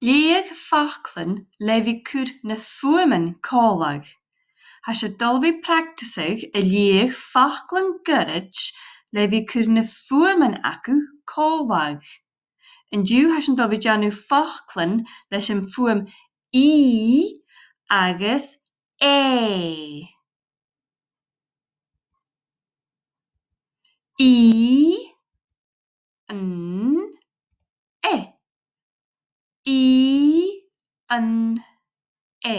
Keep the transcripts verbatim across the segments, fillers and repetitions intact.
Leugh faclan le bhith cur na fuaimean còmhla. Tha sinn a' dol a bhith practiceadh a' leughadh faclan goirid le bhith cur na fuaimean aca còmhla. An-diugh tha sinn a' dol a bhith dèanamh faclan leis an fhuaim ì agus e. Ì, n, e. Ì, n, e.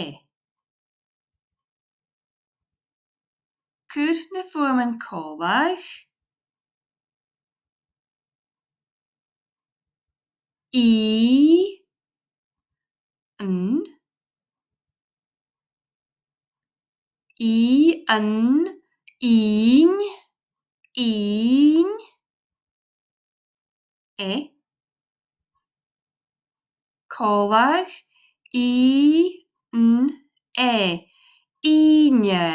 Cuir na fuaimean còmhla. Ì, n, ì, n, ìn, ìn, e. Còmhla, ì, n, e, ìne.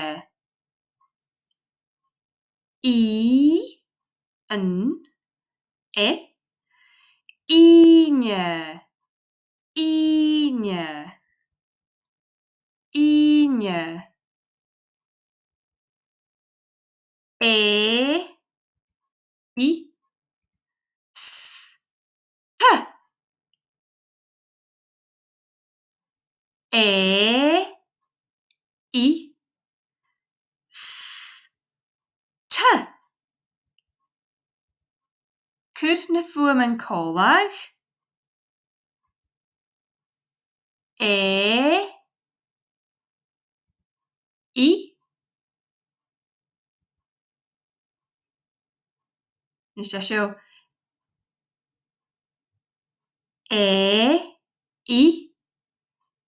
Ì, n, e, ìne, ìne, ìne. E, ì, s, t. E, ì, s, t. Cuir na fuaimean còmhla. E, ì. Nise, seo. E, ì,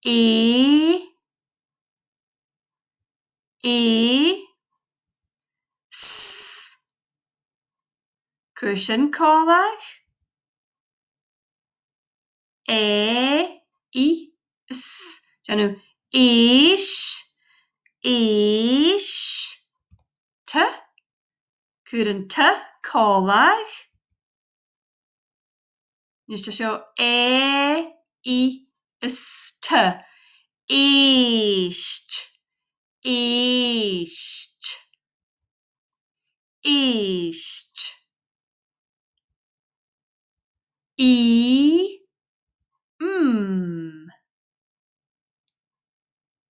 ì, ì, s. Cuir sin còmhla. E, ì, s. Dèanamh èis, èis, t. Cuir an t còmhla. Nise, seo e, ì, s, t. Èist, èist, èist. Ì, m.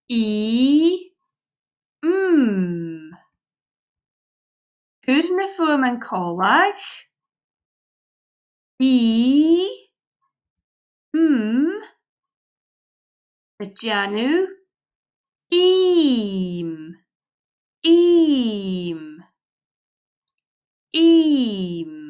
Ì, m. Cuir na fuaimean còmhla. Ì, m. A' dèanamh ìm, ìm, ìm.